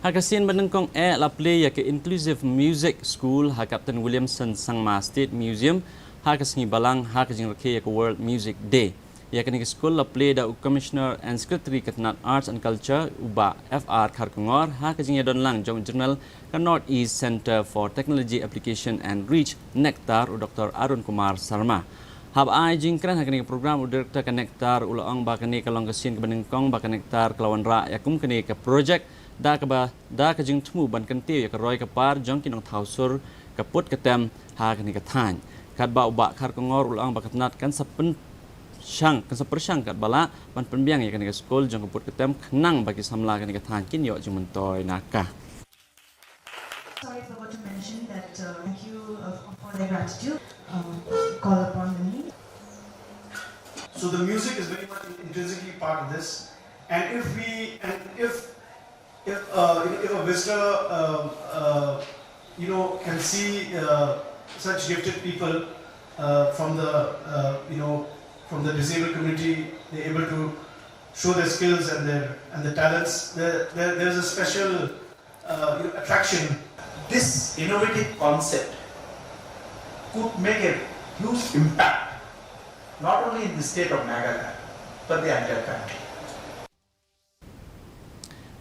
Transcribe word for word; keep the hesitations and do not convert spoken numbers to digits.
Ha ka sien ba nyngkong eh la plie ïa ka Inclusive Music School ha Captain Williamson Sangma State Museum ha ka sngi Balang ha ka jingrakhe ïa ka World Music Day. Ïa kane ka skul la plie da u Commissioner and Secretary ka tnat Arts and Culture, u Bah F R Kharkongor, ha ka jingïadon lang jong u General ka North East Centre for Technology Application and Reach, NECTAR, u Doctor Arun Kumar Sarma. Haba ai jingkren ha kane ka program, u Director ka NECTAR u la ong ba kane ka long ka sien kaba nyngkong ba ka NECTAR ka la wanrah ïa kum kane ka project da kaba da ka jingthmu ban kyntiew ïa ka roi ka par jong ki nongthaw sur ka put ka tem ha kane ka thaiñ. Katba u Bah Kharkongor u la ong ba ka tnat kan sa pynshang, kan sa pyrshang katba lah ban pynbiang ïa kane ka skul jong ka put ka tem khnang ba ki samla kane ka thaiñ kin ïoh jingmyntoi na ka. Sorry, I forgot to mention that, uh, thank you, uh, for the gratitude, uh, call upon the name. So the music is very much intrinsically part of this, and if we, and if, if, uh, if a visitor, uh, uh, you know, can see, uh, such gifted people, uh, from the, uh, you know, from the disabled community, they're able to show their skills and their, and their talents. There, there, there's a special, uh, you know, attraction. This innovative concept could make a huge impact, not only in the state of Meghalaya, but the entire country.